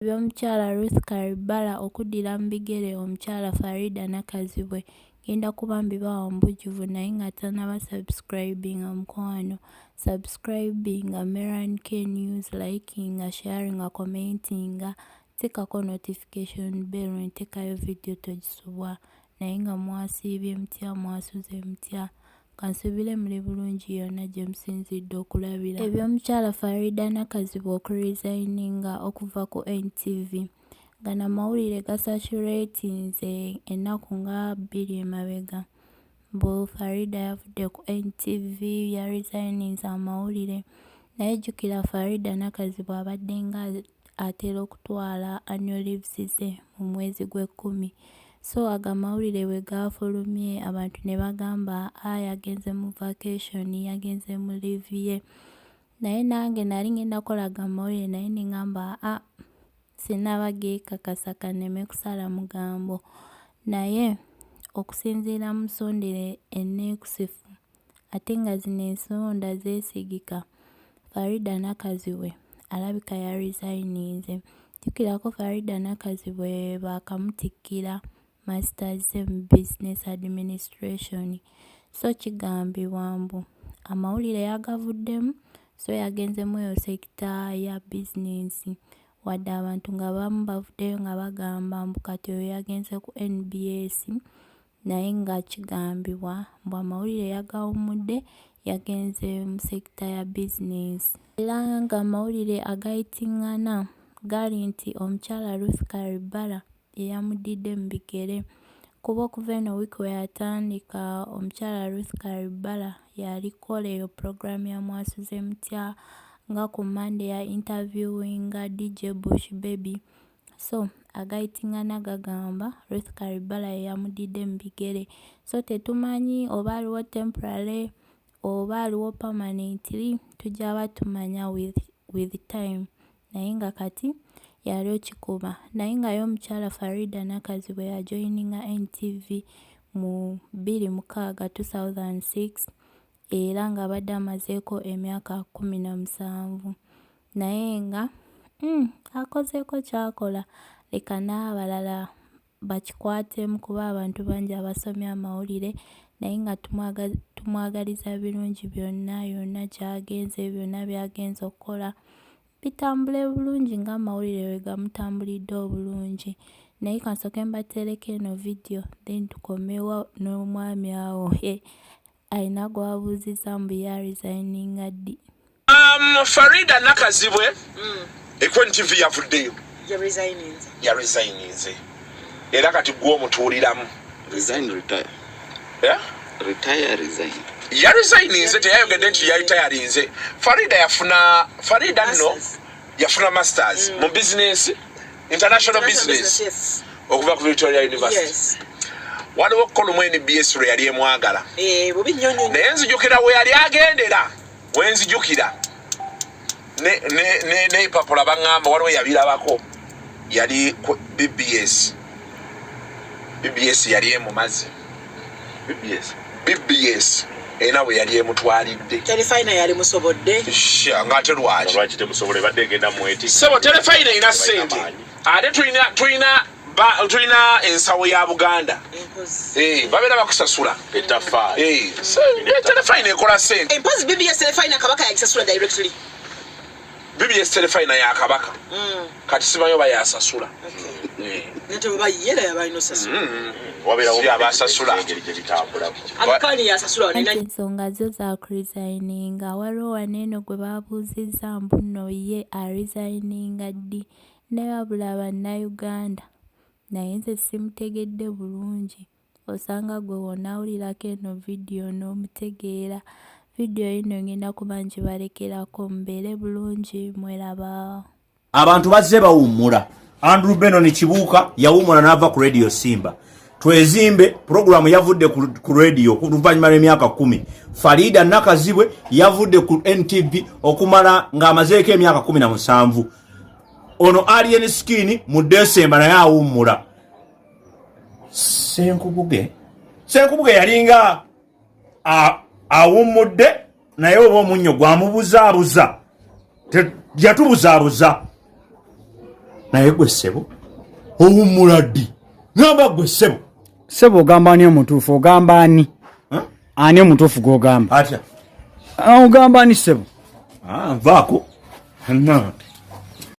Eby'omukyala Ruth Karibara okuddira mu bigere omukyala Faridah Nakazibwe ngenda kuba mbibawa mu bujjuvu naye nga tannaba subscribinga mukwano subscribinga Meran K News likinga sharinga commentinga teekako notification bell ntekayo video togisubwa naye nga mwasiibye mutya mwasuze mutya Kansuubire muli bulungi yonna gye musinzidde okulabira. Eby'omukyala Faridah Nakazibwe okuresigninga okuva ku NTV. Gano amawulire gasaturatinze ennaku nga bbiri emabega. Mbu Faridah yavudde ku NTV, yaresigninze amawulire. Naye jjukira Faridah Nakazibwe abadde nga atera okutwala annual leaves ze mu mwezi gw'ekkumi. So ago amawulire bwe gaafulumye abantu ne bagamba a yagenze mu vacation, yagenze mu leave ye. Naye nange nali ngenda kukola ago amawulire naye ne ngamba a sinnaba geekakasa kanneme kusala mugambo. Naye okusinziira mu nsonda enneekusifu ate nga zino ensonda zeesigika, Faridah Nakazibwe alabika ya resigninze. Jjukirako Faridah Nakazibwe baakamutikkira Masters ze mu Business Administration so kigambibwa mbu amawulire yagavuddemu so yagenze mweyo sector ya bizinensi wadde abantu nga abamu bavuddeyo nga bagamba mbu kati oyo yagenze ku nbs naye nga kigambibwa mbu amawulire yagawummudde yagenze mu sector ya bizinensi. Era ng'amawulire agayiting'ana gali nti omukyala Ruth Karibara ye yamuddidde mu bigere kuba okuva eno wiiki we yatandika omukyala Ruth Karibara yali kukola eyo pulogulaamu ya Mwasuze Mutya nga ku Mmande ya interviewinga DJ Bush Baby So agayitingana gagamba Ruth Karibala yeyamudidde mu bigere so tetumanyi oba aliwo temporary oba aliwo permanently tujaba tumanya with time naye nga kati yali okikuba naye nga ye omukyala Faridah Nakazibwe yajoininga NTV mu 2006, 2006 era nga abadde amazeeko emyaka 17 naye nga akozeeko ky'akola leka n'abalala bakikwatemu kuba abantu bangi abasomye amawulire naye nga tumwagaliza birungi byonna yonna gy'agenze byonna by'agenze okukola bitambule bulungi ng'amawulire bwe gamutambulidde obulungi naye kansooke mbateereko eno vidiyo then tukomewo n'omwami awo Alina gwabuuzizza mbu ye aresigninga ddi? Farida Nakazibwe Equine TV yavuddeyo yaresigninze era kati gwe omutuuliramu. Resign, retire. Yeah? Retire, resign. Yaresigninze teyayogedde nti yaritayarinze. Farida yafuna Farida nno yafuna masters mu business international business okuva ku Victoria University. Yes. Waliwo kolumu NBS lwe yali emwagala Eh, bubi nnyo nnyo. naye nzijukira we yali agendera wenzijukira n'epapula baŋŋamba waliwo yabirabako yali ku BBS. BBS yali emumaze. BBS. BBS erina bwe yali emutwalidde. Terefayina yali musobodde. Sha, ng'ate lwaki? Lwaki temusobola ebadde egenda mweti? Ssebo terefayina erina ssente ate tulina tulina tulina ensawo ya Buganda. Empozi. Eh, babeera bakusasula. Ettaffaali. Eh, terefayina ekola ssente. Empozi BBS terefayina Kabaka yagisasula directly. BBS terefayina ya Kabaka. Kati simanyi oba yasasula. Okay. Nate oba yera yabalina osasula. Wabeerawo Si abasasula. engeri gye bitambulamu. Akakani yasasula Anti nina ensonga zo za kuresigninga waliwo wano eno gwe baabuuzizza mbu nno ye aresigninga ddi naye wabula Bannayuganda naye nze simutegedde bulungi osanga gwe bw'onaawulirako eno vidiyo n'omutegeera. Vidiyo yino ngenda kuba ngibalekerako mubeere bulungi mweraba. Abantu bazze bawummula. Andrew Benon Kibuuka yawummula n'ava ku Radio Simba. Twezimbe pulogulaamu yavudde ku radio oluvannyuma lw'emyaka 10. Farida Nakazibwe yavudde ku NTV okumala ng'amazeeko emyaka 17. Ono Alien Skin mu Desemba naye awummula. Ssenkubuge yalinga awummudde naye oba omunnyo gwamubuzaabuza, yatubuzaabuza. Naye gwe ssebo owummula ddi? Ngamba gwe ssebo. Ssebo ogamba ani omutuufu? Ogamba ani? Ani omutuufu gw'ogamba? Atya? Ah, ogamba ani ssebo? Ah, nvaako.